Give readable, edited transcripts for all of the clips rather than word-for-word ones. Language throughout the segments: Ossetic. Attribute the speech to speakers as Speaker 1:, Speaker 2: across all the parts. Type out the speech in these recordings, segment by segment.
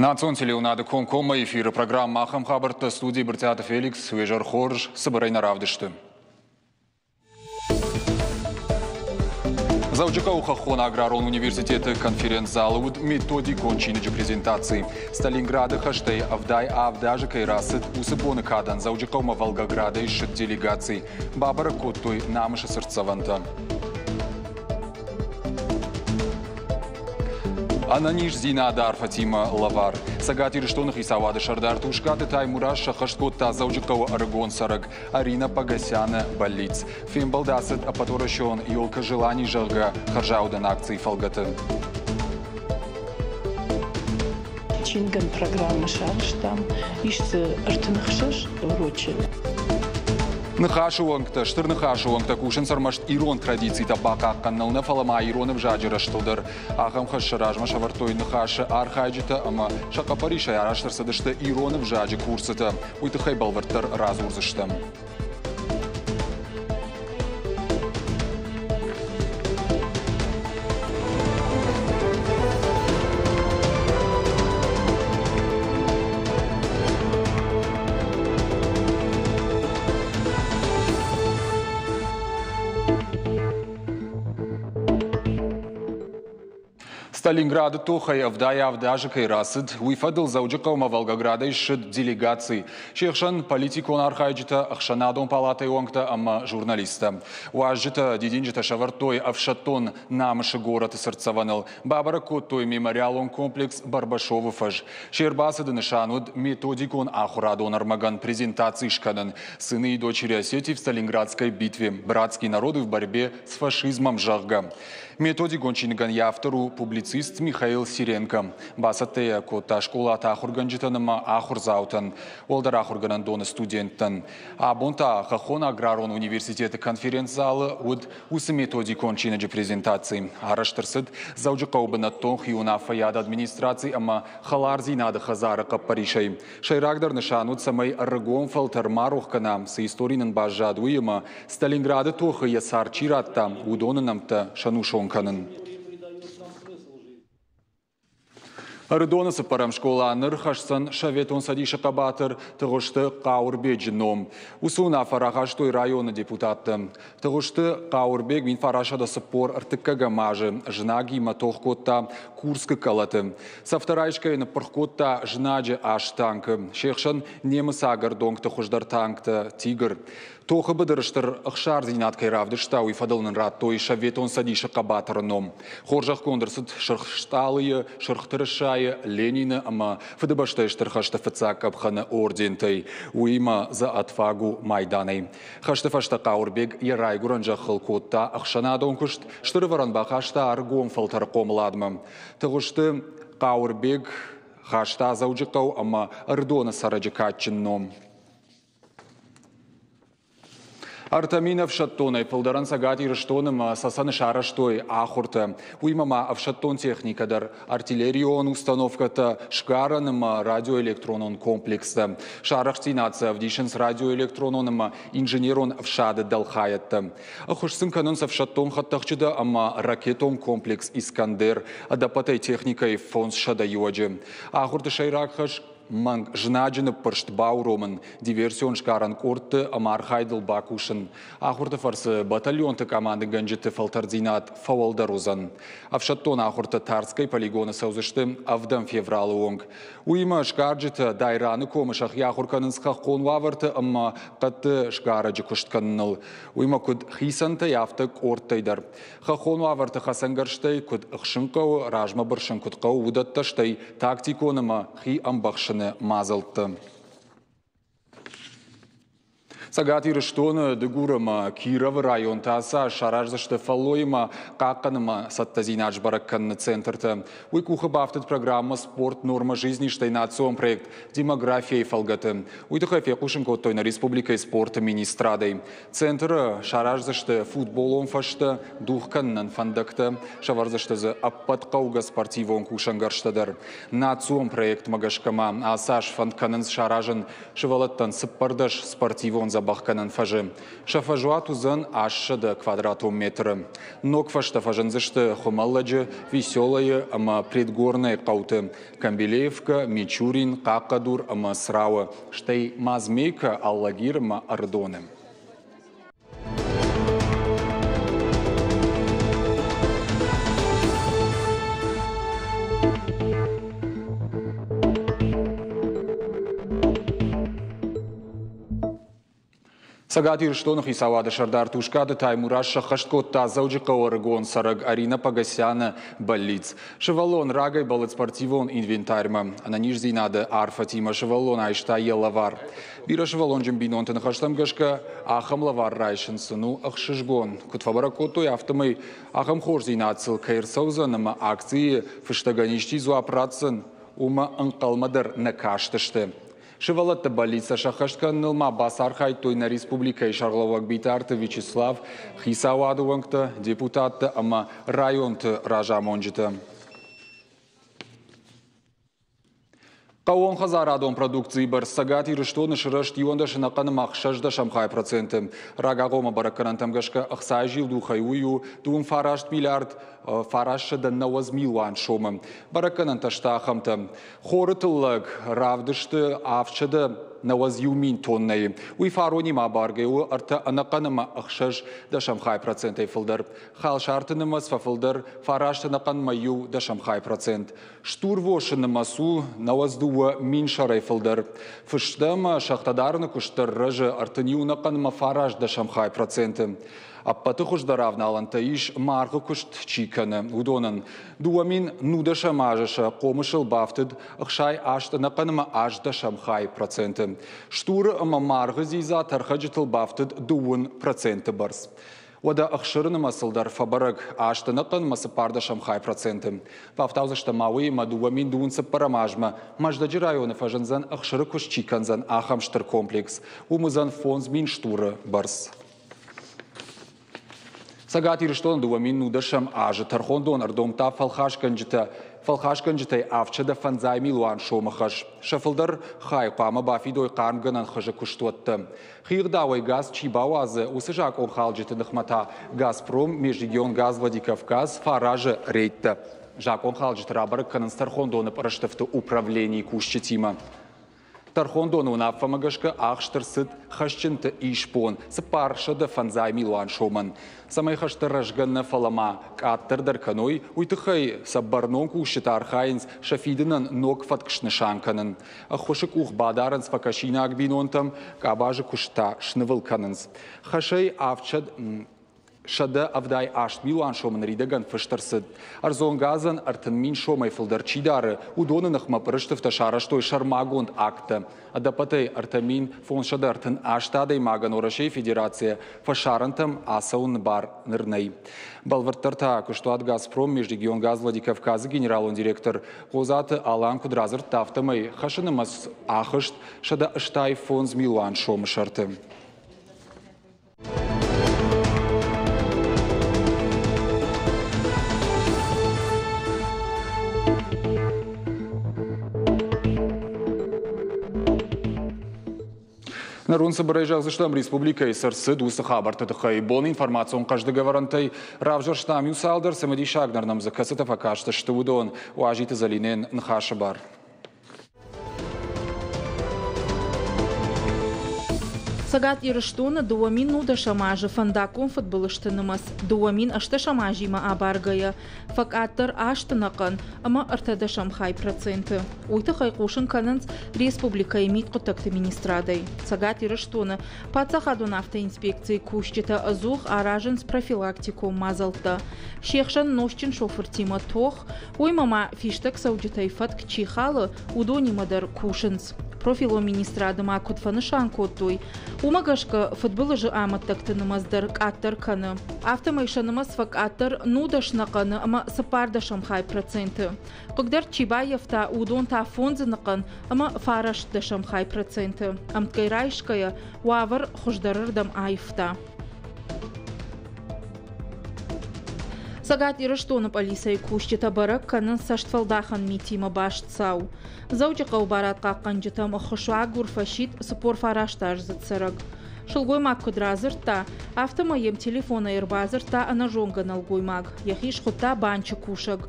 Speaker 1: Национ телеуынады комкоммӕ эфиры программӕ ахӕм хабӕрттӕ студийы Брытъиаты Феликс, уе зӕр хорз, цыбырӕй нӕ равдысты. Дзӕуджыхъӕуы хӕххон аграрон университеты конференц-залы уыд методикон чиныджы презентаци. Сталинграды хӕстӕй 77 азы кӕй рацыд, уыцы боны кадӕн Дзӕуджыхъӕумӕ Волгоградӕй ссыд делегаци. Бабӕрӕг кодтой намысы цыртдзӕвӕнтӕ. Ӕнӕниздзинады арфӕтимӕ лӕвар. Цӕгат Ирыстоны хицауады сӕрдар Тускъаты Таймураз сӕххӕст кодта Дзӕуджыхъӕуы ӕрыгон цӕрӕг Арина Погосяны бӕллиц. Фембӕлд ацыд ӕппӕтуӕрӕсеон «Елка желаний», зӕгъгӕ, хӕрзаудӕн акцийы фӕлгӕты.
Speaker 2: Чингӕн программӕ сарӕзтам, ис дзы 36 урочы.
Speaker 1: Ныхасы уӕнгтӕ, стыр ныхасы уӕнгтӕ кусынц ӕрмӕст ирон традицитӕ бахъахъхъӕныныл нӕ, фӕлӕ ма ирон ӕвзаджы рӕзтыл дӕр. Ахӕм хӕс сӕ размӕ сӕвӕрдтой ныхасы архайджытӕ ӕмӕ сӕ хъӕппӕрисӕй арӕзт ӕрцыдысты ирон ӕвзаджы курсытӕ. Уый тыххӕй бӕлвырддӕр радзурдзыстӕм. Сталинграды тохӕй 77 азы кӕй рацыд, уый фӕдыл Дзӕуджыхъӕумӕ Волгоградӕй ссыд делегаци. Се хсӕн политикон архайджытӕ, ӕхсӕнадон палатӕйы уӕнгтӕ ӕмӕ журналисттӕ. Уазджытӕ дидинджытӕ сӕвӕрдтой ӕфсӕддон намысы горӕты цыртдзӕвӕныл, бабӕрӕг кодтой мемориалон комплекс Барбашовы фӕз. Се рбацыды нысан уыд методикон ахуырадон ӕрмӕгӕн презентаци скӕнын «Сыны и дочери Осетии в Сталинградской битве. Братские народы в борьбе с фашизмом», зӕгъгӕ. Методикон чиныгӕн йӕ автор у публицист Михаил Сиренко. Бацӕттӕ йӕ кодта скъолаты ахуыргӕнджытӕн ӕмӕ ахуырдзаутӕн, уӕлдӕр ахуыргӕнӕндоны студенттӕн. Абон та Хӕххон аграрон университеты конференц-залы уыд уыцы методикон чиныджы презентаци. Арӕзт ӕрцыд Дзӕуджыхъӕуы бынӕттон хиуынаффӕйады администраци ӕмӕ Хӕлардзинады хӕдзары хъӕппӕрисӕй. Сӕйрагдӕр нысан уыд, цӕмӕй ӕрыгон фӕлтӕр ма рох кӕна, цы истори нын баззад, уый ӕмӕ Сталинграды тохы йӕ цард чи радта, уыдоны нӕмттӕ сӕнусон кӕнын. Ӕрыдоны цыппӕрӕм скъола ныр хӕсдзӕн Советон Цӕдисы хъӕбатыр Тыгъуызты Хъауырбеджы ном. Уыцы уынаффӕ рахастой районы депутаттӕ. Тыгъуызты Хъауырбег 1943 азы знагимӕ тох кодта Курскы къӕлӕты. Цӕфтӕ райсгӕйӕ ныппырх кодта знаджы аст танкы, се хсӕн немыцаг ӕрдонгты хуыздӕр танктӕ «Тигр». Тохы быдыры стыр ӕхсардзинад кӕй равдыста, уый фӕдыл нын радтой Советон Цӕдисы хъӕбатыры ном. Хорзӕхгонд ӕрцыд Сырх Стъалыйы, Сырх Тырысайы, Ленины ӕмӕ Фыдыбӕстӕйы Стыр хӕсты фыццаг къӕпхӕны ордентӕй, уыимӕ За отвагу майданӕй. Хӕсты фӕстӕ Хъауырбег йӕ райгуырӕн зӕххыл кодта ӕхсӕнадон куыст, стыр ӕвӕрӕн бахаста ӕрыгон фӕлтӕры хъомыладмӕ. Тыгъуызты Хъауырбег хаста Дзӕуджыхъӕу ӕмӕ Ӕрыдоны цӕрӕджы кадджын ном. 3000 ӕфсӕддонӕй фылдӕрӕн Цӕгат Ирыстоны ӕмӕ Цӕцӕны сарӕзтой ахуыртӕ. Уыимӕ ма ӕфсӕддон техникӕ дӕр, артиллерион установкӕтӕ, сгарӕн ӕмӕ радиоэлектронон комплекстӕ. Сӕ арӕхстдзинад сӕ ӕвдисынц радиоэлектронон ӕмӕ инженерон ӕфсады дӕлхайӕдтӕ. Ӕххуыс сын кӕнынц ӕфсӕддон хӕдтӕхджытӕ ӕмӕ ракетон комплекс «Искандер», ӕдӕппӕтӕй техникӕйы 500 иуӕджы. Ахуырты сӕйраг хӕс мӕнг знаджы ныппырст бауромын, диверсион сгарӕн къордты ӕмӕ архайдыл бакусын. Ахуырты фӕрцы батальонты командыгӕнджыты фӕлтӕрддзинад фӕуӕлдӕр уыдзӕн. Ӕфсӕддон ахуыртӕ Тарскӕй полигоны цӕудзысты 7 февралы онг. Уыимӕ сгарджытӕ Дайраны комы сӕхи ахуыр кӕнынц хӕххон уавӕрты ӕмӕ хъӕдты сгарӕджы куыст кӕныныл. Уыимӕ куыд хицӕнтӕй, афтӕ къордтӕй дӕр. Хӕххон уавӕрты хӕцӕнгӕрзтӕй куыд ӕхсын хъӕуы, размӕ бырсын куыд хъӕуы, уыдӕттӕ стӕй тактикон ӕмӕ хи ӕмбӕхсыны мадзӕлттӕ. Цӕгат Ирыстоны, Дыгур ӕмӕ Кировы районтӕ ацы аз сараздзысты фӕллойимӕ хъахъхъӕнынмӕ цӕттӕдзинад сбӕрӕг кӕныны центртӕ. Уый къухы бафтыд программӕ «Спорт. Норма жизни» стӕй национ проект «Демография-йы фӕлгӕты. Уый тыххӕй фехъусын кодтой нӕ республикӕйы спорты министрадӕй. Центры сараздзысты футболон фӕзтӕ, дугъ кӕнынӕн фӕндӕгтӕ, сӕвӕрдзысты дзы ӕппӕт хъӕугӕ спортивон кусӕнгӕрзтӕ дӕр. Национ проектмӕ гӕсгӕ ма ацы аз фӕнд кӕнынц саразын сывӕллӕттӕн 14 спортивон дзӕбӕх. дзӕбӕхгӕнӕн фӕзы. Сӕ фӕзуат уыдзӕн 800 квадратон метры. Ног фӕзтӕ фӕзындзысты Хуымӕллӕджы, Веселойы ӕмӕ Предгорнӕйы хъӕуты, Камбилеевкӕ, Мичурин, Хъахъхъӕдур ӕмӕ Црауы, стӕй Мазмейкӕ, Алагир ӕмӕ Ӕрыдоны. Цӕгат Ирыстоны хицауады сӕрдар Тускъаты Таймураз сӕххӕст кодта Дзӕуджыхъӕуы ӕрыгон цӕрӕг Арина Погосяны бӕллиц. Сывӕллон рагӕй бӕллыд спортивон инвентарьмӕ. Ӕнӕниздзинады арфӕтимӕ сывӕллон айста йӕ лӕвар. Бирӕсывӕллонджын бинонты ныхӕстӕм гӕсгӕ, ахӕм лӕвар райсын сын у ӕхсызгон. Куыд фӕбӕрӕг кодтой, афтӕмӕй ахӕм хорздзинад сыл кӕй ӕрцӕудзӕн ӕмӕ акцийы фыстӕгӕн исчи дзуапп ратдзӕн, уымӕ ӕнхъӕлмӕ дӕр нӕ кастысты. Сывӕллӕтты бӕллицтӕ сӕххӕст кӕныныл ма бацархайдтой нӕ республикӕйы сӕргълӕууӕг Битарты Вячеслав, хицауады уӕнгтӕ, депутаттӕ ӕмӕ районты разамонджытӕ. Хъӕууонхӕдзарадон продукцийы бӕрц Цӕгат Ирыстоны сырӕзт 11,6%. Рагагъоммӕ бӕрӕггӕнӕнтӕм гӕсгӕ ӕхцайы зилдухӕй уый у 39 миллиард 990 милуан сомы. Бӕрӕггӕнӕнтӕ сты ахӕмтӕ. Хоры тыллӕг равдысты 791 мин тоннӕйы. Уый фаронимӕ абаргӕ у ӕртӕ ӕнӕхъӕн ӕмӕ 6.10 процентӕй фылдӕр. Халсарты нымӕц фӕфылдӕр фараст ӕнӕхъӕнмӕ 1.10 процент. Стурвосы нымӕц у 92 мин сӕрӕй фылдӕр. Фыстӕ ӕмӕ сӕгътӕ дарыны куыст дӕр рӕзы 31 ӕнӕхъӕнмӕ 9.10 проценты. Ӕппӕты хуыздӕр авналӕнтӕ ис маргъы куыст чи кӕны, уыдонӕн. 2010 азы сӕ хъомысыл бафтыд 68 ӕнӕхъӕнмӕ 80 хай проценты. Стуры ӕмӕ маргъы дзидза тӕрхӕджытыл бафтыд 2 проценты бӕрц. Уӕдӕ ӕхсыры нымӕцыл дӕр фӕбӕрӕг аст ӕнӕхъӕнмӕ 14 хай проценты. Бафтаудзыстӕм ма уыимӕ 2024 азмӕ Мӕздӕджы районы фӕзындзӕн ӕхсыры куыст чи кӕндзӕн, ахӕм стыр комплекс. Уым уыдзӕн 5000 стуры бӕрц. Цӕгат Ирыстоны 2010 азы тӕрхондон ӕрдомдта фӕлхасгӕнджытӕй 750 милуан сомы хӕс. Сӕ фылдӕр хай хъуамӕ бафидой хъармгӕнӕн хызы куыстуӕттӕ. Хигъдауӕй газ чи бауадзы, уыцы закъонхалджыты ныхмӕ та «Газпром» Межрегионгаз Владикавказ фӕаразы рейдтӕ. Закъонхалджыты рабӕрӕг кӕнынц тӕрхондоны пъырыстыфты управленийы кусджытимӕ. Тӕрхондоны уынаффӕмӕ гӕсгӕ ахст ӕрцыд хӕсджынты исбон 450 милуан сомӕн. Цӕмӕй хӕстӕ рӕзгӕ нӕ, фӕлӕ ма къаддӕр дӕр кӕной, уый тыххӕй сӕ бӕрнон кусджытӕ архайынц сӕ фидынӕн ног фӕтк снысан кӕнын. Ӕххуысы къух бадарынц фӕкӕсинаг бинонтӕм, къабазы куыст та снывыл кӕнынц. Хӕсӕй 778 милуан сомы ныридӕгӕн фыст ӕрцыд. Ӕрдзон газӕн 30 000 сомӕй фылдӕр чи дары, уыдоны ныхмӕ пъырыстыфтӕ сарӕзтой сӕрмагонд акттӕ. Ӕдӕппӕтӕй 3538 адӕймагӕн Уӕрӕсейы Федерацийӕ фӕсарӕнтӕм ацӕуыны бар ныр нӕй. Бӕлвырддӕр та куыстуат «Газпром» Межрегионгаз Владикавказы генералон директор Хъодзаты Алан куыд радзырдта, афтӕмӕй хӕсы нымӕц ахызт 185 милуан сомы сӕрты. Ныр уын цыбырӕй зӕгъдзыстӕм республикӕйы цы рцыд, уыцы хабӕртты тыххӕй. Бон информацион хъӕздыг ӕвӕрӕнтӕй равзӕрстам иу цалдӕр цымыдисагдӕр нӕм дзы кӕцытӕ фӕкастысты, уыдон. Уазиты Зӕлинӕйӕн ныхасы бар.
Speaker 3: Цӕгат Ирыстоны 2010 азы фӕндаггон фыдбылызты нымӕц 2018 азимӕ абаргӕйӕ фӕкъаддӕр азты ӕнӕхъӕн ӕмӕ 30 хай проценты. Уый тыххӕй хъусын кӕнынц республикӕйы мидхъуыддӕгты министрадӕй. Цӕгат Ирыстоны паддзахадон автоинспекцийы кусджытӕ ӕдзух аразынц профилактикон мадзӕлттӕ. Се хсӕн нозтджын шофыртимӕ тох, уыимӕ ма фистӕг цӕуджытӕй фӕтк чи халы, уыдонимӕ дӕр кусынц. Профилон министрады ма куыд фӕнысан кодтой, уымӕ гӕсгӕ фыдбылызы амӕттӕгты нымӕц дӕр къаддӕр кӕны. Афтӕмӕй сӕ нымӕц фӕкъаддӕр 19 нӕхъӕны ӕмӕ 14 хай проценты. Хъыгдард чи баййӕфта, уыдон та фондзы ныхъӕн ӕмӕ 9 хай проценты. Ӕмткӕй райсгӕйӕ, уавӕр хуыздӕрырдӕм аивта. Цӕгат Ирыстоны пъӕлицӕйы кусджытӕ бӕрӕг кӕнынц цӕстфӕлдахӕн митимӕ баст цау. Дзӕуджыхъӕуы барадхъахъхъӕнджытӕм ӕххуысагур фӕсидт 49 аздзыд цӕрӕг. Сылгоймаг куыд радзырдта, афтӕмӕй йӕм телефонӕй ӕрбадзырдта ӕнӕзонгӕ нӕлгоймаг, йӕхи схуыдта банчы кусӕг.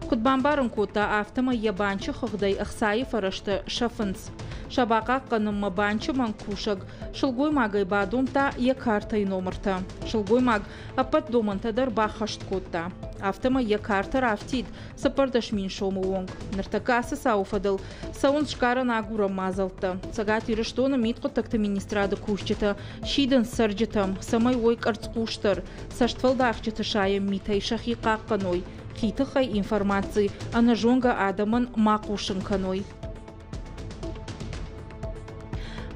Speaker 3: Куыд бамбарын кодта, афтӕмӕй йӕ банчы хыгъдӕй ӕхцайы фӕрӕзтӕ сӕфынц. Сӕ бахъахъхъӕнынмӕ банчы мӕнг кусӕг сылгоймагӕй бадомдта йӕ картӕйы номыртӕ. Сылгоймаг ӕппӕт домӕнтӕ дӕр баххӕст кодта. Афтӕмӕй йӕ картӕ рафтид 14 000 сомы онг. Ныртӕккӕ ацы цауы фӕдыл цӕуынц сгарӕн-агурӕн мадзӕлттӕ. Цӕгат Ирыстоны мидхъуыддӕгты министрады кусджытӕ сидынц цӕрджытӕм, цӕмӕй уой къӕрцхъусдӕр, цӕстфӕлдахджыты сайӕн митӕй сӕхи хъахъхъӕной, хи тыххӕй информаци ӕнӕзонгӕ адӕмӕн ма хъусын кӕной.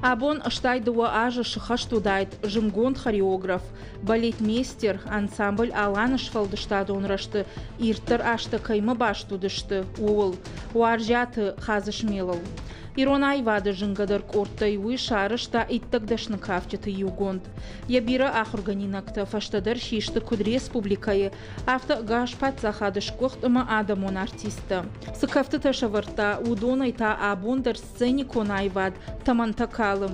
Speaker 3: Абон 62 азы сыхӕст уыдаид зынгонд хореограф, балетмейстер, ансамбль Аланы сфӕлдыстадон рӕзты ирддӕр азтӕ кӕимӕ баст уыдысты, ууыл, Уарзиаты Хадзысмелыл. Ирон аивады зынгӕдӕр къордтӕй уый сарӕзта иттӕг дӕсны кафджыты иугонд. Йӕ бирӕ ахуыргӕнинӕгтӕ фӕстӕдӕр систы куыд республикӕйы, афтӕ ӕгас паддзахады сгуыхт ӕмӕ адӕмон артисттӕ. Цы кӕфтытӕ сӕвӕрдта, уыдонӕй та абон дӕр сценикон аивад тӕмӕнтӕ калы.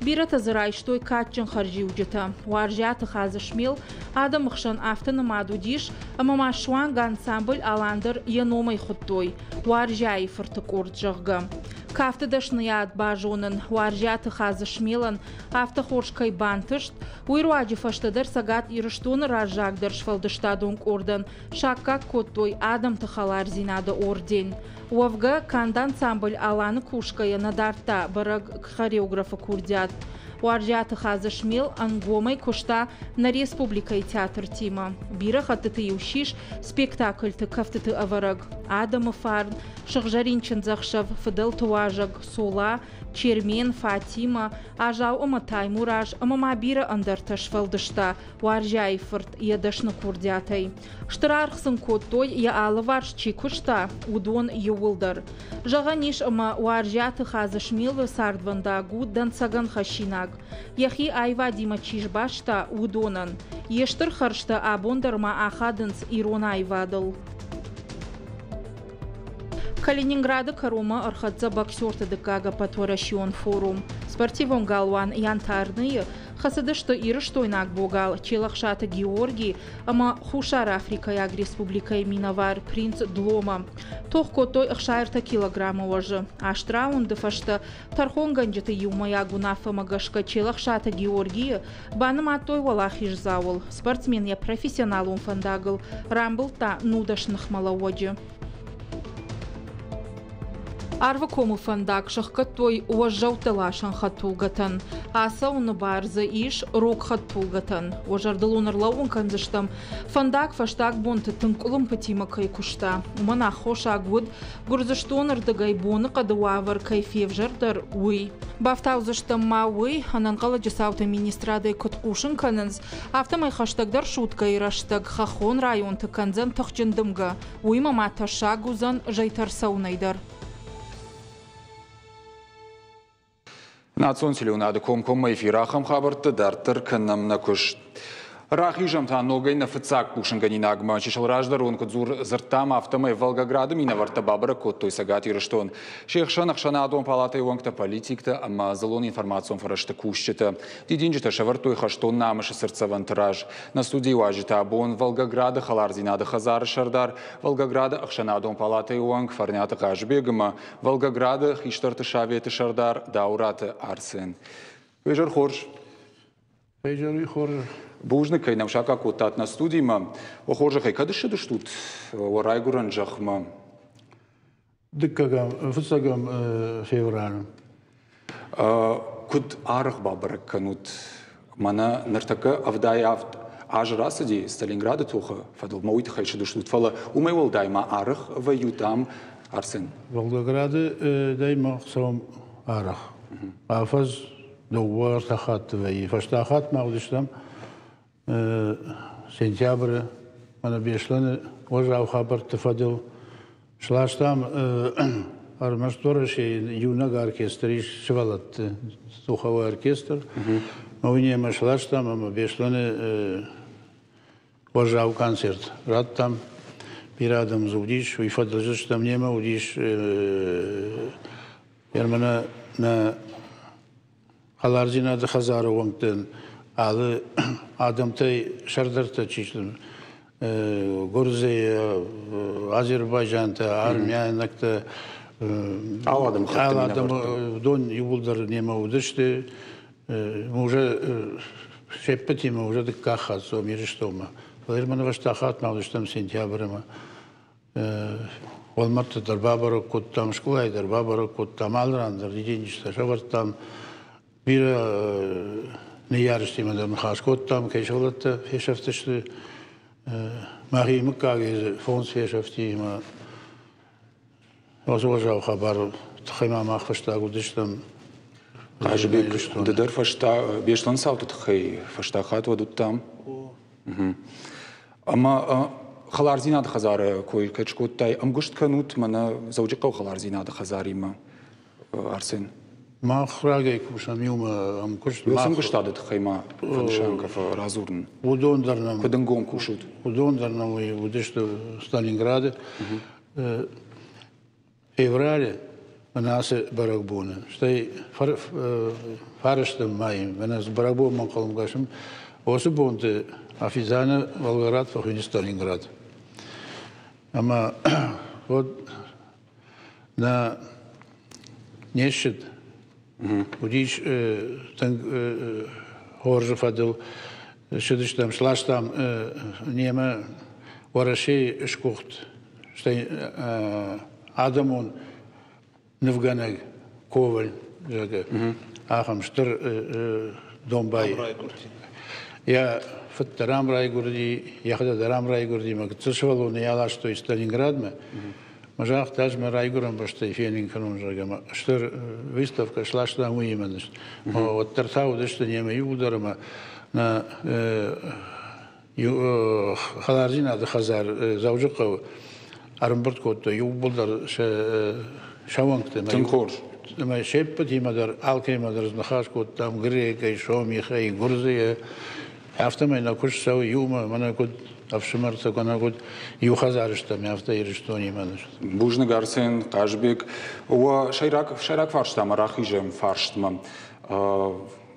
Speaker 3: Бирӕтӕ дзы райстой кадджын хӕрзиуджытӕ. Уарзиаты Хадзысмел адӕмы хсӕн афтӕ нымад уыдис, ӕмӕ ма суанг ансамбль Алан дӕр йӕ номӕй хуыдтой Уарзиайы фырты къорд, зӕгъгӕ. Кафты дӕсныйад базонын Уарзиаты Хадзысмелӕн афтӕ хорз кӕй бантыст, уый руаджы фӕстӕдӕр Цӕгат Ирыстоны раззагдӕр сфӕлдыстадон къордӕн саккаг кодтой Адӕмты хӕлардзинады орден. Уӕвгӕ, канд ансамбль Аланы кусгӕйӕ нӕ дардта бӕрӕг хореографы курдиат. Уарзиаты Хадзысмел ӕнгомӕй куыста нӕ республикӕйы театртимӕ. Бирӕ хӕттыты-иу ссис спектакльты кӕфтыты ӕвӕрӕг, адӕмы фарн, сыгъзӕрин чындзӕхсӕв, фыдӕлты уазӕг, Цола, Чермен, Фатимӕ, Азау ӕмӕ Таймураз ӕмӕ ма бирӕ ӕндӕртӕ сфӕлдыста Уарзиайы фырт йӕ дӕсны курдиатӕй. Стыр аргъ сын кодтой, йӕ алыварс чи куыста, уыдон иууылдӕр. Зӕгъӕн ис, ӕмӕ Уарзиаты Хадзысмелы цардвӕндаг у дӕнцӕгӕн хӕссинаг. Йӕхи аивадимӕ чи сбаста, уыдонӕн. Йе стыр хӕрзтӕ абон дӕр ма ахадынц ирон аивадыл. Калининграды кӕронмӕ ӕрхӕццӕ боксерты дыккаг ӕппӕтуӕрӕсеон форум. Спортивон галуан Янтарныйы хӕцыдысты ирыстойнаг богал Челӕхсаты Георгий ӕмӕ Хуссар-Африкӕйаг республикӕйы минӕвар Принц Длома. Тох кодтой 63 килограммы уӕзы. Аст раунды фӕстӕ тӕрхонгӕнджыты иумӕйаг уынаффӕмӕ гӕсгӕ Челӕхсаты Георгийы банымадтой уӕлахиздзауыл. Спортсмен йӕ профессионалон фӕндагыл рамбылдта 19 ныхмӕлӕууӕджы. Арвыкомы фӕндаг сӕхгӕдтой уӕззӕуттӕ ласӕн хӕдтулгӕтӕн. Ацӕуыны бар дзы ис рог хӕдтулгӕтӕн. Уӕ зӕрдыл уын ӕрлӕууын кӕндзыстӕм, фӕндаг фӕстаг бонты тынг къуылымпытимӕ кӕй куыста. Уымӕн аххосаг уыд, Гуырдзыстоны рдыгӕй боныхъӕды уавӕр кӕй февзӕрдӕр, уый. Бафтаудзыстӕм ма уый, ӕнӕнхъӕлӕджы цауты министрадӕй куыд хъусын кӕнынц, афтӕмӕй хӕстӕгдӕр суткӕйы рӕстӕг хӕххон районты кӕндзӕн тыхджын дымгӕ, уыимӕ ма тӕссаг уыдзӕн зӕйтӕ рцӕуынӕй дӕр.
Speaker 1: Национ телеуынады комкоммӕ эфир ахӕм хабӕртты дарддӕр кӕнӕм нӕ куыст. Рахизӕм та ногӕй нӕ фыццаг хъусынгӕнинагмӕ. Чысыл раздӕр уын куыд дзырдтам, афтӕмӕй Волгограды минӕвӕрттӕ бабӕрӕг кодтой Цӕгат Ирыстон. Се хсӕн ӕхсӕнадон палатӕйы уӕнгтӕ, политиктӕ ӕмӕ дзыллон информацион фӕрӕзты кусджытӕ. Дидинджытӕ сӕвӕрдтой хӕстон намысы цыртдзӕвӕнты раз. Нӕ студийы уазджытӕ абон Волгограды хӕлардзинады хӕдзары сӕрдар, Волгограды ӕхсӕнадон палатӕйы уӕнг Фӕрниаты Хъазыбег ӕмӕ Волгограды хистӕрты советы сӕрдар Даураты Арсен. Изӕр хорз.
Speaker 4: Изӕр хорз.
Speaker 1: Бузныг, кӕй нӕм саккаг кодтат нӕ студимӕ. О хорзӕхӕй, кӕд ссыдыстут уӕ райгуырӕн зӕхмӕ?
Speaker 4: Дыккӕгӕм, фыццӕгӕм февралы.
Speaker 1: Куыд арӕх бабӕрӕг кӕнут? Мӕнӕ ныртӕккӕ 77 азы рацыди Сталинграды тохы фӕдыл, мӕ уый тыххӕй сыдыстут, фӕлӕ уымӕй уӕлдай ма арӕх вӕййут ам, Арсен?
Speaker 4: Волгограды дӕй мах цӕуӕм арӕх. Афӕдз дыууӕ ӕртӕ хатты вӕййы. Фӕстаг хатт ма уыдыстӕм сентябры мӕнӕ Беслӕны уӕззау хабӕртты фӕдыл сластам ӕрмӕст Уӕрӕсейы иунӕг оркестр ис сывӕллӕтты духовой оркестр. Уый немӕ сластам ӕмӕ Беслӕны уӕззау концерт радтам. Бирӕ адӕм дзы уыдис, уый фӕдыл стӕм немӕ уыдис Ермӕнӕ нӕ. Хӕлардзинады хӕдзары уӕнгтӕн алы адӕмтӕй сӕрдӕрттӕ чи сты, Гуырдзыйы, азербайджантӕ, армяйнӕгтӕ,
Speaker 1: алы адӕмы
Speaker 4: уыдон иууылдӕр немӕ уыдысты. Уже се ппӕтимӕ уже дыккаг хатт цом Ирыстонмӕ. Фӕлӕ ма фӕстаг хатт ма уыдыстӕм сентябры ӕмӕ уӕлмӕрдты дӕр бабӕрӕг кодтам, скъолайы дӕр бабӕрӕг кодтам, алы ран дӕр дидинджытӕ сӕвӕрдтам. Бирӕ ныййарджытимӕ дӕр ныхас кодтам, кӕй сывӕллӕттӕ фесӕфтысты. Мӕхи мыггагӕй дзы фондз фесӕфти ӕмӕ уыцы уӕззау хабар тыххӕй ма мах фӕстаг уыдыстӕм.
Speaker 1: Хъазыбег, ды дӕр фӕстӕ Беслӕн цауты тыххӕй фӕстаг хатт уӕд уыдтам? Ӕмӕ хӕлардзинады хӕдзары кой кӕд скодтай, ӕмгуыст кӕнут мӕнӕ Дзӕуджыхъӕуы хӕлардзинады хӕдзаримӕ, Арсен?
Speaker 4: Мах рагӕй кусӕм иумӕ ӕмкуыст.
Speaker 1: Уыцы ӕмгуыстады тыххӕй ма фӕнысан радзурын.
Speaker 4: Уыдон дӕр нӕм
Speaker 1: куыд ӕнгом кусут?
Speaker 4: Уыдон дӕр нӕм уыдысты Сталинграды. Февралы мӕнӕ ацы бӕрӕгбоны, стӕй фарӕстӕм майы мӕнӕ бӕрӕгбонмӕ ӕнхъӕлмӕ кӕсӕм, уыцы бонты официально Волгоград фӕхуыйны Сталинград. Ӕмӕ уӕд нӕ не ссыд. Уыдис тынг хорзы фӕдыл ссыдыстӕм, сластам немӕ Уӕрӕсейы сгуыхт, стӕй адӕмон нывгӕнӕг Коваль, зӕгъгӕ, ахӕм стыр домбай. Йӕ фыд дӕр ам райгуырди, йӕхӕдӕг дӕр ам райгуырди, мӕ гыццыл сывӕллоны йӕ аластой Сталинградмӕ. Мӕ загъта, ӕз мӕ райгуырӕн бӕстӕйы фенын кӕнон, зӕгъгӕ, мӕ стыр выставкӕ сластам уыимӕ. Уӕддӕр та уыдысты немӕ иууылдӕр ӕмӕ нӕ хӕлардзинады хӕдзар Дзӕуджыхъӕуы ӕрӕмбырд кодтой иууылдӕр сӕ уӕнгты.
Speaker 1: Тынг хорз.
Speaker 4: Ӕмӕ се ппӕтимӕ дӕр алкӕимӕ дӕр ныхас кодтам грекӕй, сомихӕй, гуырдзыйӕ. Афтӕмӕй нӕ куыст цӕуы иумӕ, мӕнӕ куыд ӕфсымӕртӕ кӕнӕ куыд иу хӕдзары стӕм, афтӕ Ирыстонимӕ.
Speaker 1: Бузныг, Арсен, Хъазбег. Уӕ сӕйраг, сӕйраг фарстамӕ рахизӕм фарстмӕ.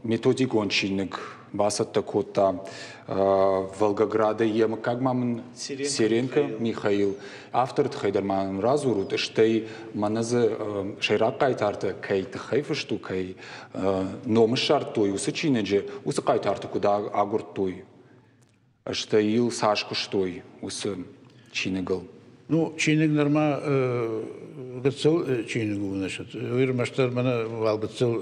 Speaker 1: Методикон чиныг бацӕттӕ кодта Волгоградӕй йӕ мыггаг ма мын Серенко Михаил. Авторы тыххӕй дӕр ма нын радзурут, стӕй мӕнӕ дзы сӕйраг хъайтартӕ кӕй тыххӕй фыст у, кӕй ном ссардтой уыцы чиныджы, уыцы хъайтарты куыд агуырдтой, стӕй йыл цас куыстой уыцы чиныгыл?
Speaker 4: Ну, чиныг нырма гыццыл чиныг у, значит. Уый ӕрмӕстдӕр мӕнӕ уал гыццыл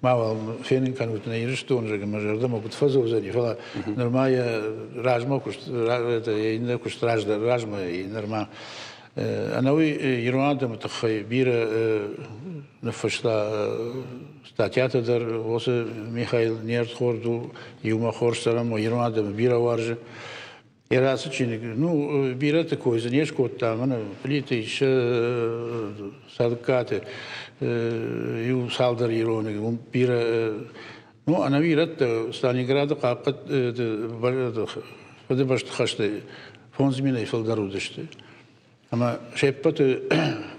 Speaker 4: ма уал фенын кӕнут нӕ Ирыстоны, зӕгъгӕ, мӕ зӕрдӕмӕ куыд фӕдзӕудзӕни, фӕлӕ нырма йӕ размӕ куыст, йӕ иннӕ куыст раздӕр размӕ нырма ӕнӕуый ирон адӕмы тыххӕй бирӕ ныффыста статьятӕ дӕр. Уыцы Михаил не рдхорд у, иумӕ хорз цӕрӕм, ирон адӕмы бирӕ уарзы. Йӕ рацы чиныг, ну, бирӕты кой дзы не скодта, мӕнӕ Плиты Исса, Садыккаты иу цалдӕр ироны, уым бирӕ, ну, ӕнӕуи ирӕттӕ Сталинграды хъахъхъӕд Фыдыбӕсты хӕсты 5000-ӕй фылдӕр уыдысты. Ӕмӕ се ппӕты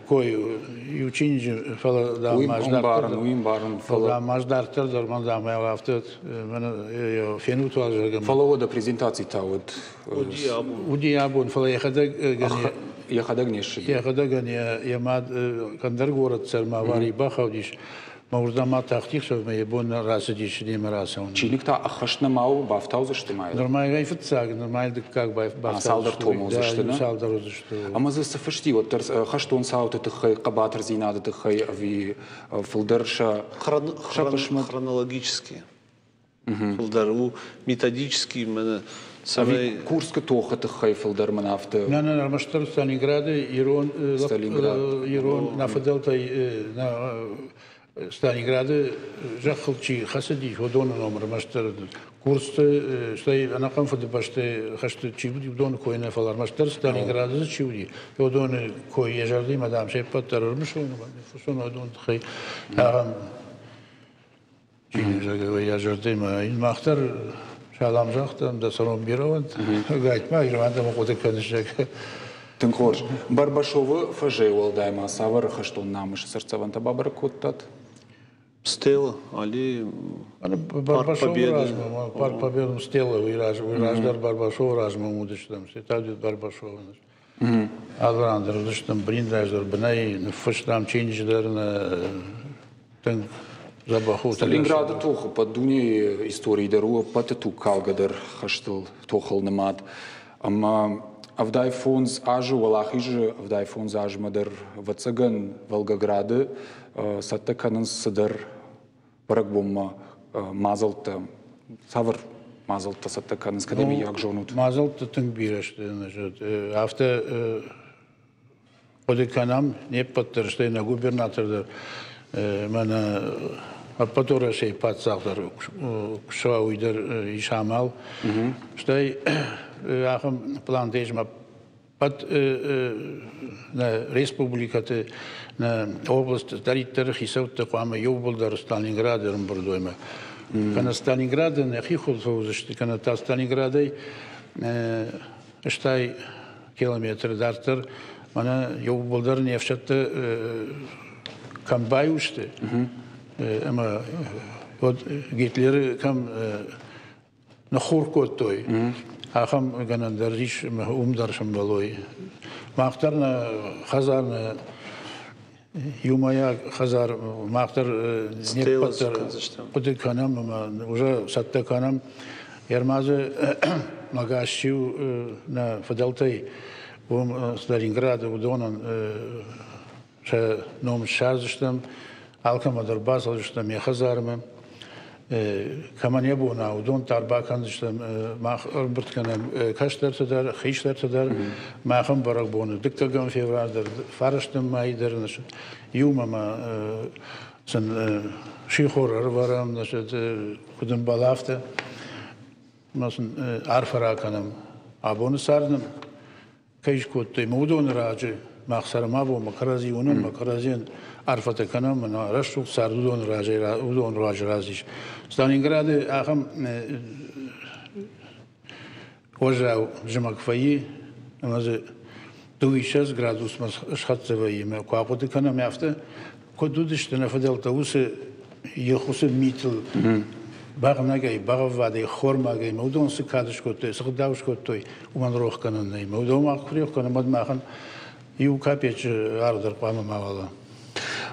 Speaker 4: кой иу чиныджы, фӕлӕ дам ӕз дарддӕр,
Speaker 1: уый ӕмбарын,
Speaker 4: фӕлӕ дам ӕз дарддӕр дӕр мӕн дам афтӕ мӕнӕ фенут уал, зӕгъгӕ.
Speaker 1: Фӕлӕ уӕдӕ презентаци та уыд?
Speaker 4: Уыди абон, фӕлӕ йӕхӕдӕг
Speaker 1: йӕхӕдӕг не ссыди.
Speaker 4: Йӕхӕдӕгӕн йӕ мад ӕндӕр горӕт сӕрмӕ аварийы бахаудис. Мӕ уырдӕм ма тахти хсӕвмӕ йӕ бон рацыдис немӕ рацӕуын.
Speaker 1: Чиныг та ӕххӕст нӕма у, бафтаудзысты ма йыл?
Speaker 4: Нырма йӕ фыццаг, нырма йыл дыккаг бафтаудзысты.
Speaker 1: Цалдӕр томы уыдзысты, нӕ?
Speaker 4: Цалдӕр уыдзысты.
Speaker 1: Ӕмӕ дзы цы фысти, уӕддӕр хӕстон цауты тыххӕй, хъӕбатырдзинады тыххӕй ӕви фылдӕр сӕ хъысмӕт?
Speaker 5: Хронологически. Фылдӕр у методический мӕнӕ цӕмӕй
Speaker 1: Курскы тохы тыххӕй фылдӕр мын афтӕ.
Speaker 4: Нӕ, нӕ, ӕрмӕстдӕр Сталинграды ирон
Speaker 1: Сталинград.
Speaker 4: Ирон нӕ фыдӕлтӕй нӕ Сталинграды зӕххыл чи хӕцыдис, уыдоны ном ӕрмӕстдӕр Курсты, стӕй ӕнӕхъӕн фыдыбӕсты хӕсты чи уыди, уыдоны кой нӕ, фӕлӕ ӕрмӕстдӕр Сталинграды чи уыди, уыдоны кой йӕ зӕрдимӕ, дам, се ппӕт дӕр ӕрмысон, фыссон уыдон тыххӕй ахӕм чиныг, зӕгъгӕ, йӕ зӕрдӕмӕ. Мах дӕр салам загътам, дӕ цӕрон бирӕ уӕнт. Гайтма ирон адӕмы хъуыды кӕныс, зӕгъгӕ.
Speaker 1: Тынг хорз. Барбашовы фӕзӕй уӕлдай ма цавӕр хӕстон намысы цыртдзӕвӕнтӕ бабӕрӕг кодтат?
Speaker 5: Стела, аллея,
Speaker 4: Парк Победы. Парк Победы, Стела, уый раздӕр Барбашовы размӕ уыдыстӕм, Сетадет Барбашовы. Алы ран дӕр уыдыстӕм, блиндаж дӕр бынӕй ныффыстам чиныджы дӕр нӕ тынг дзӕбӕх у.
Speaker 1: Сталинграды тохы ӕппӕт дунейы историйы дӕр у ӕппӕты тугкалгӕ дӕр хӕстыл тохыл нымад. Ӕмӕ 75 азы Уӕлахизы 75 азмӕ дӕр, ӕвӕццӕгӕн, Волгограды цӕттӕ кӕнынц цыдӕр бӕрӕгбонмӕ мадзӕлттӕ. Цавӕр мадзӕлттӕ цӕттӕ кӕнынц, кӕд миййаг зонут?
Speaker 4: Мадзӕлттӕ тынг бирӕ сты. Афтӕ хъуыды кӕнӕм не ппӕт дӕр, стӕй нӕ губернатор дӕр, мӕнӕ ӕппӕт Уӕрӕсейы паддзах дӕр куы уый дӕр ис амал. Стӕй ахӕм плантӕ ис, ӕппӕт нӕ республикӕты, нӕ областы дӕриддӕр хицӕуттӕ хъуамӕ иууылдӕр Сталинграды ӕрӕмбырд уой. Кӕнӕ Сталинграды нӕхи хуылфы уыдзысты, кӕнӕ та Сталинградӕй стай километр дарддӕр мӕнӕ иууылдӕр не фсӕдтӕ кӕм баиу сты, ӕмӕ уӕд Гитлеры кӕм ныххур кодтой, ахӕм гӕнӕн дӕр ис, уым дӕр сӕмбӕлой. Мах дӕр нӕ хӕдзар нӕ иумӕйаг хӕдзар мах дӕр не ппӕт дӕр хъуыды кӕнӕм ӕмӕ уже цӕттӕ кӕнӕм. Ермазы магазчиу нӕ фыдӕлтӕй уым Сталинграды уыдонӕн сӕ ном ссардзыстӕм, алкӕмӕ дӕр бацӕудзыстӕм йӕ хӕдзармӕ. Кӕмӕн йӕ бон у, уыдон дӕр бакӕндзыстӕм. Мах ӕрбырд кӕнӕм кӕстӕрты дӕр, хистӕрты дӕр. Махӕн бӕрӕгбоны дыккӕгӕм февраль дӕр, фарӕстӕм мӕй дӕр иумӕ ма сын сихор ӕрывӕрӕм, куыд ӕмбӕлы, афтӕ. Ма сын арфӕ ракӕнӕм. Абоны цард нын кӕй скодтой, мӕ уыдоны раджы мах цӕрӕм абон, мӕ кӕрӕдзи уынӕм, мӕ кӕрӕдзийӕн арфӕтӕ кӕнӕм, мӕ рӕсугъд цард уыдоны разӕй уыдон руаджы разис. Сталинграды ахӕм уӕззау зымӕг фӕййы, ӕмӕ дзы дыууиссӕдз градусмӕ схӕццӕ вӕййы. Мӕ куы ахъуыды кӕнӕм афтӕ, куыд уыдысты нӕ фыдӕлтӕ уыцы йӕ митыл бӕгънӕгӕй, бӕгъӕввадӕй, хормагӕй, мӕ уыдон цы кад скодтой, цы гъдау скодтой, уымӕн рох кӕнӕн нӕй. Мӕ уыдон мах куы рох кӕнӕм, уӕд махӕн иу капеччы аргъ дӕр хъуамӕ ма уа.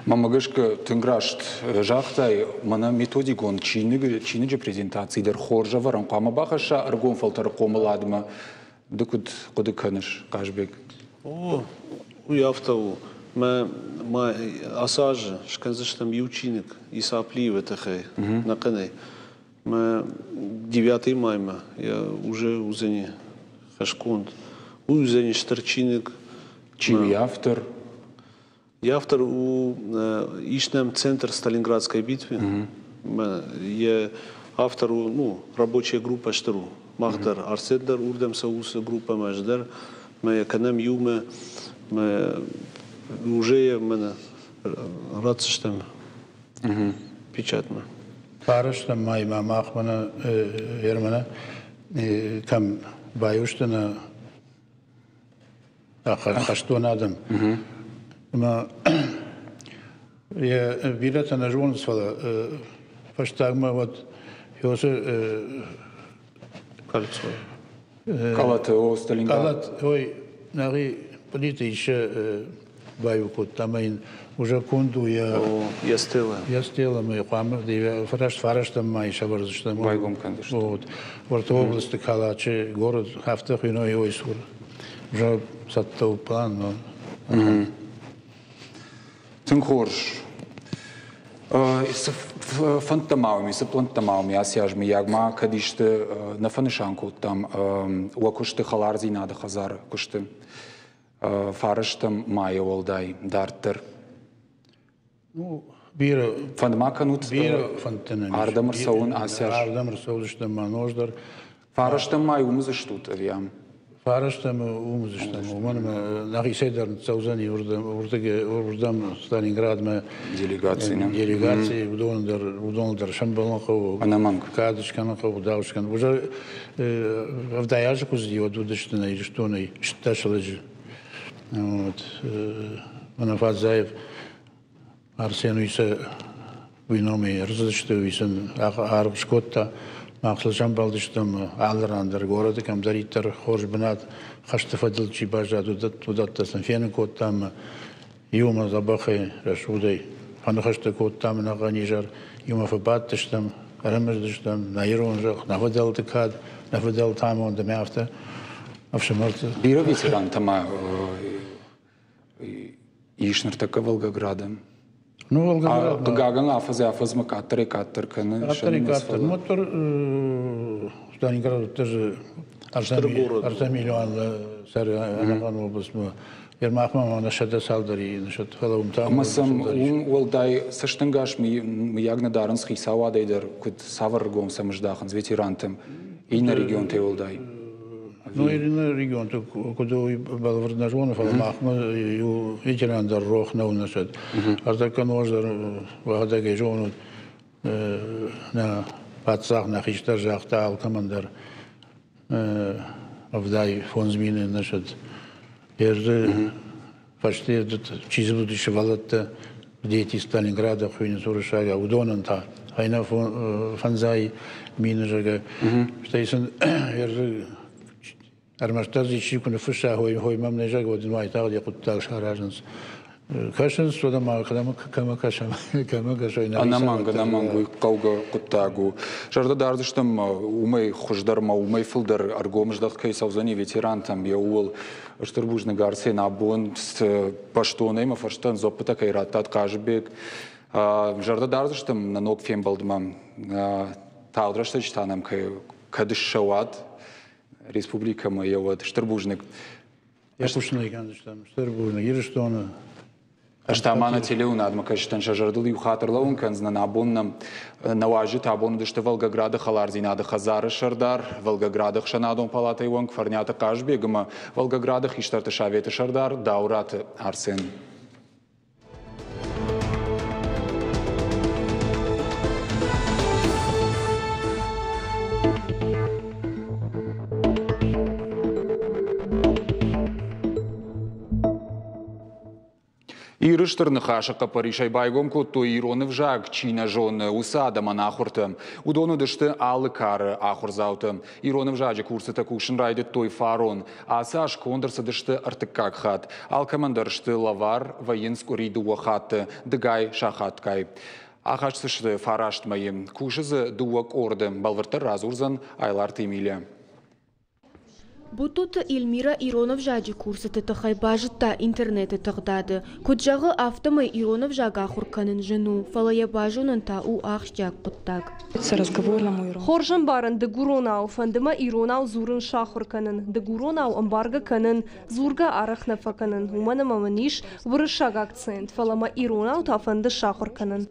Speaker 1: Мӕнмӕ гӕсгӕ тынг раст загътай, мӕнӕ методикон чиныджы презентаци дӕр хорз ӕвӕрӕн хъуамӕ бахӕсса ӕрыгон фӕлтӕры хъомыладмӕ. Ды куыд хъуыды кӕныс, Хъазбег?
Speaker 5: О, уый афтӕ у. Мӕ ма ацы аз скӕндзыстӕм иу чиныг Иса Плиевы тыххӕй, нӕхъӕнӕй. Мӕ 9 маймӕ йӕ уже уыдзӕни хӕсгонд. Уый уыдзӕни стыр чиныг.
Speaker 1: Чи у йӕ автор?
Speaker 5: Йӕ автор у ис нӕм центр Сталинградской битвы. Йӕ автор у, ну, рабочая группа стыр у. Мах дӕр, Арсен дӕр уырдӕм цӕуы уыцы группӕмӕ, ӕз дӕр. Мӕ кӕнӕм иумӕ, мӕ уже йӕ мӕнӕ ратдзыстӕм печатмӕ.
Speaker 4: Фарӕстӕм маймӕ мах мӕнӕ Ермӕнӕ кӕм баиу сты нӕ хӕстон адӕм. Ӕмӕ йӕ бирӕтӕ нӕ зонынц, фӕлӕ фӕстагмӕ уӕд Иосы
Speaker 5: Кольцой.
Speaker 1: Къалаты, о, Сталинград.
Speaker 4: Къалат, ой, нӕхи Плиты еще баиу кодта ӕмӕ йын уже конд у йӕ
Speaker 5: йӕ стела.
Speaker 4: Йӕ стела ӕмӕ хъуамӕ фараст фарӕстӕм мӕй сӕвӕрдзыстӕм.
Speaker 1: Байгом кӕндзысты.
Speaker 4: Вот. Уӕртӕ областы Калачы город афтӕ хуыйной ой цур. Уже цӕттӕ у план, но
Speaker 1: Тынг хорз. Цы фӕндтӕ ма уӕм, цы пълӕнттӕ ма уӕм ацы аз, мыййаг ма кӕд исты нӕ фӕнысан кодтам уӕ куысты хӕлардзинады хӕдзары куысты фарӕстӕм майӕ уӕлдай дарддӕр?
Speaker 4: Ну, бирӕ
Speaker 1: фӕнд ма кӕнут
Speaker 4: бирӕ фӕндтӕ нӕм
Speaker 1: ардӕм ӕрцӕуын ацы аз?
Speaker 4: Ардӕм ӕрцӕудзыстӕм ма нодждӕр.
Speaker 1: Фарӕстӕм май уым уыдзыстут ӕви ам?
Speaker 4: Фарӕстӕм уым уыдзыстӕм, уымӕн ӕмӕ нӕхицӕй дӕр ныццӕудзӕни уырдӕм Сталинградмӕ
Speaker 1: делегаци.
Speaker 4: Делегаци, уыдон дӕр, уыдоныл дӕр сӕмбӕлын хъӕуы.
Speaker 1: Ӕнӕмӕнг.
Speaker 4: Кад скӕнын хъӕуы, дау скӕнын. Уже 70 азы куы цыди, уӕд уыдысты нӕ Ирыстонӕй 16 лӕджы. Вот. Мӕнӕ Фадзаев Арсен уый сӕ Уый номӕй ӕрцыдысты, уый сын аргъ скодта. Мах сыл сӕмбӕлдыстӕм алы ран дӕр, горӕты кӕмдӕриддӕр хорз бынат, хӕсты фӕдыл чи баззад, уыдӕттӕ сын фенын кодтам. Иумӕ дзӕбӕхӕй, рӕсугъдӕй фӕныхӕстӕ кодтам ӕнӕхъӕн изӕр, иумӕ фӕбадтыстӕм, ӕрӕмысдыстӕм нӕ ирон зӕхх, нӕ фыдӕлты кад, нӕ фыдӕлты амонд ӕмӕ афтӕ ӕфсымӕрты.
Speaker 1: Бирӕ ветерантӕ ма ис ныртӕккӕ Волгограды.
Speaker 4: Ну, Волгоград.
Speaker 1: Хъыгагӕн, афӕдзӕй-афӕдзмӕ къаддӕрӕй-къаддӕр кӕны.
Speaker 4: Къаддӕрӕй-къаддӕр. Ну, уӕддӕр Сталинград тоже ӕртӕ миллион цӕры ӕнӕхъӕн областмӕ. Ермахмӕ ма нӕ 100 цалдӕр насчет, фӕлӕ уым та
Speaker 1: Ӕмӕ сӕм уым уӕлдай цӕстӕнгас мыййаг нӕ дарынц хицауадӕй дӕр, куыд цавӕр ргом сӕм здахынц ветерантӕм иннӕ регионтӕй уӕлдай?
Speaker 4: Ну, иннӕ регионты куыд уый бӕлвырд нӕ зоны, фӕлӕ махмӕ иу ветеран дӕр рох нӕу насчет. Ӕртӕккӕ ноз дӕр уӕхӕдӕгӕй зонут, нӕ паддзах, нӕ хистӕр загъта алкӕмӕн дӕр 75 000 насчет Ерды фӕсте чи дзы уыди сывӕллӕттӕ, дети Сталинграда хуыйнынц уырыссагау, уыдонӕн та фӕйнӕ 500 000, зӕгъгӕ. Стӕй сын ерды ӕрмӕстдӕр дзы исчи куы ныффысса, хой, хой мӕм нӕ зӕгъы, уӕд ын уайтагъд йӕ хъуыддаг саразынц. Кӕсынц, уӕдӕ ма кӕмӕ кӕсӕм, кӕмӕ кӕсой.
Speaker 1: Ӕнӕмӕнг, ӕнӕмӕнг уый хъӕугӕ хъуыддаг у. Зӕрдӕ дардзыстӕм уымӕй хуыздӕр ӕмӕ уымӕй фылдӕр ӕргом здӕхт кӕй цӕудзӕни ветерантӕм, йӕ ууыл. Стыр бузныг, Арсен, абон бӕстонӕй мӕ фӕрстӕн дзуӕппытӕ кӕй радтат, Хъазыбег. Зӕрдӕ дардзыстӕм нӕ ног фембӕлдмӕ. Тагъд рӕстӕджы та нӕм кӕд ссӕуат республикӕмӕ, йӕ уӕд. Стыр бузныг.
Speaker 4: Йӕ хъусынӕй кӕндзыстӕм. Стыр бузныг Ирыстоны.
Speaker 1: Ӕз та ма нӕ телеуынадмӕ кӕсджытӕн сӕ зӕрдыл иу хатт ӕрлӕууын кӕндзынӕн. Абон нӕм нӕ уазджытӕ абон уыдысты Волгограды хӕлардзинады хӕдзары сӕрдар, Волгограды ӕхсӕнадон палатӕйы уӕнг Фӕрниаты Хъазбег ӕмӕ Волгограды хистӕрты советы сӕрдар Дауыраты Арсен. Иры Стыр Ныхасы хъӕппӕрисӕй байгом кодтой, ирон ӕвзаг чи нӕ зоны, уыцы адӕмӕн ахуыртӕ. Уыдон уыдысты алы кары ахуырдзаутӕ. Ирон ӕвзаджы курсытӕ кусын райдыдтой фарон. Ацы аз конд ӕрцыдысты ӕртыккаг хатт. Алкӕмӕн дӕр сты лӕвар, вӕййынц къуыри дыууӕ хатты, дыгай сахатгай. Ахӕсдзысты фараст мӕйы. Кусы дзы дыууӕ къорды. Бӕлвырддӕр радзурдзӕн Айларты Эмилия.
Speaker 6: Бутуты Эльмира ирон ӕвзаджы курсыты тыххӕй базыдта интернеты тыгъдады. Куыд зӕгъы, афтӕмӕй ирон ӕвзаг ахуыр кӕнын зын у, фӕлӕ йӕ базонын та у ахсджиаг хъуыддаг.
Speaker 7: Хорз ӕмбарын дыгуронау, фӕнды мӕ иронау дзурын сахуыр кӕнын. Дыгуронау ӕмбаргӕ кӕнын, дзургӕ арӕх нӕ фӕкӕнын, уымӕн ӕмӕ мын ис уырыссаг акцент, фӕлӕ мӕ иронау та фӕнды сахуыр кӕнын.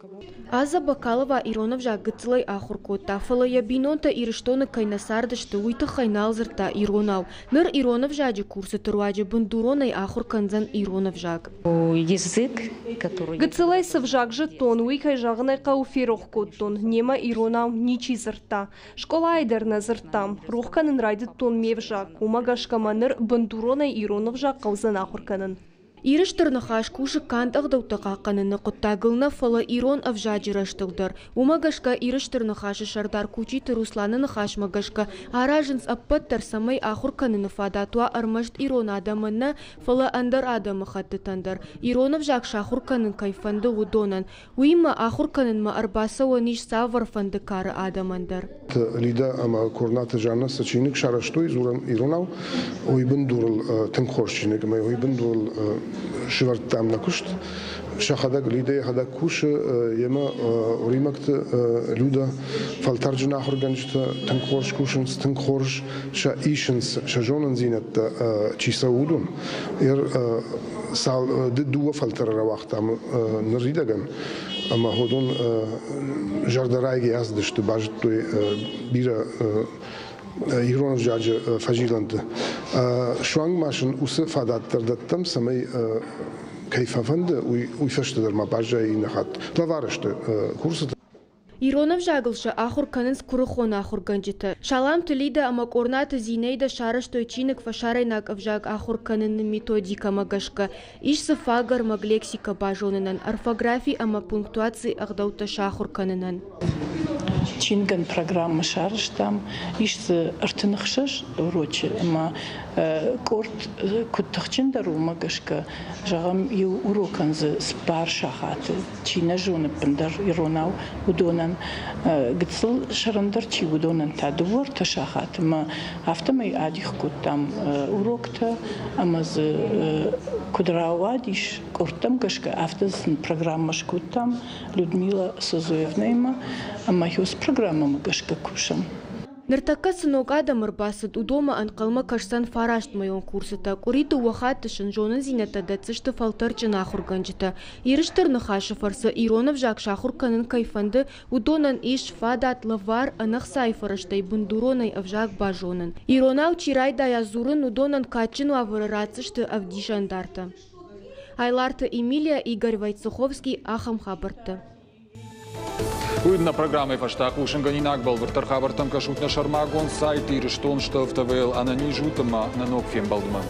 Speaker 6: Аза Бакалова ирон ӕвзаг гыццылӕй ахуыр кодта, фӕлӕ йӕ бинонтӕ Ирыстоны кӕй нӕ цардысты, уый тыххӕй нал дзырдта иронау. Ныр ирон ӕвзаджы курсыты руаджы бындуронӕй ахуыр кӕндзӕн ирон ӕвзаг.
Speaker 7: Гыццылӕй цы взаг зыдтон, уый, кӕй зӕгъын ӕй хъӕуы, ферох кодтон. Немӕ иронау ничи дзырдта. Скъолайы дӕр нӕ дзырдтам. Рох кӕнын райдыдтон ме взаг. Уымӕ гӕсгӕ мӕ ныр бындуронӕй ирон ӕвзаг хъӕудзӕн ахуыр кӕнын.
Speaker 6: Иры Стыр Ныхас кусы канд ӕгъдӕуттӕ хъахъхъӕныны хъуыддагыл нӕ, фӕлӕ ирон ӕвзаджы рӕзтыл дӕр. Уымӕ гӕсгӕ Иры Стыр Ныхасы сӕрдар Кучиты Русланы ныхасмӕ гӕсгӕ аразынц ӕппӕт дӕр, цӕмӕй ахуыр кӕныны фадат уа ӕрмӕст ирон адӕмӕн нӕ, фӕлӕ ӕндӕр адӕмыхӕттытӕн дӕр, ирон ӕвзаг сахуыр кӕнын кӕй фӕнды, уыдонӕн. Уыимӕ ахуыр кӕнынмӕ ӕрбацӕуӕн ис цавӕрфӕнды кары адӕмӕн дӕр.
Speaker 8: Лида ӕмӕ Корнаты Жанна цы чиныг сарӕзтой дзурӕм иронау, уый бындурыл тынг хорз чиныг ӕмӕ уый бындурыл сывӕрдтам нӕ куыст. Сӕхӕдӕг Лида йӕхӕдӕг кусы, йемӕ Уримӕгты Люда фӕлтӕрджын ахуыргӕнджытӕ тынг хорз кусынц, тынг хорз сӕ исынц сӕ зонындзинӕдтӕ чи цӕуы, уыдон. Цал дыууӕ фӕлтӕры рауагътам ныридӕгӕн ӕмӕ уыдон зӕрдӕрайгӕ ацыдысты, базыдтой бирӕ ирон ӕвзаджы фӕзилӕнты. Суанг ма сын уыцы фадат дӕр дӕттӕм, цӕмӕй кӕй фӕфӕнды, уый фӕстӕ дӕр ма баззайы иннӕ хатт. Лӕвар сты курсыты.
Speaker 6: Ирон ӕвзагыл сӕ ахуыр кӕнынц куырыхон ахуыргӕнджытӕ. Саламты Лидӕ ӕмӕ Къорнаты Зинӕидӕ сарӕзтой чиныг фӕсарӕйнаг ӕвзаг ахуыр кӕныны методикӕмӕ гӕсгӕ. Ис дзы фаг ӕрмӕг лексикӕ базонынӕн, орфографи ӕмӕ пунктуацийы ӕгъдӕуттӕ сахуыр кӕнынӕн.
Speaker 2: Чиныгӕн программӕ сарӕзтам, ис дзы 36 урочы ӕмӕ къорд куыд тыхджындӕр, уымӕ гӕсгӕ, зӕгъӕм, иу урокӕн дзы 4 сахаты чи нӕ зоны ӕппындӕр иронау, уыдонӕн, гыццыл сӕрӕндӕр чи, уыдонӕн та 2-3 сахаты. Ӕмӕ афтӕмӕй адих кодтам уроктӕ ӕмӕ дзы куыд рауадис къордтӕм гӕсгӕ, афтӕ сын программӕ скодтам Людмила Созоевнаимӕ ӕмӕ уыцы программӕмӕ гӕсгӕ кусӕм.
Speaker 6: Ныртӕккӕ цы ног адӕм ӕрбацыд, уыдонмӕ ӕнхъӕлмӕ кӕсдзӕн фарастмӕйон курсытӕ. Къуыри дыууӕ хатты сын зонындзинӕдтӕ дӕтдзысты фӕлтӕрджын ахуыргӕнджытӕ. Иры Стыр Ныхасы фӕрцы ирон ӕвзаг сахуыр кӕнын кӕй фӕнды, уыдонӕн ис фадат лӕвар ӕнӕхцайы фӕрӕзтӕй бындуронӕй ӕвзаг базонын. Иронау чи райдайа дзурын, уыдонӕн кадджын уавӕры ратдзысты ӕвдисӕндартӕ. Айларты Эмилия, Игорь Войцеховский, ахӕм хабӕрттӕ.
Speaker 1: Уый нӕ программӕйы фӕстӕ хъусынгӕнинаг бӕлвырддӕр хабӕрттӕм кӕсут нӕ сӕрмагонд сайт Ирыстон ТВ-ыл. Ӕнӕниз ут ӕмӕ нӕ ног фембӕлдмӕ.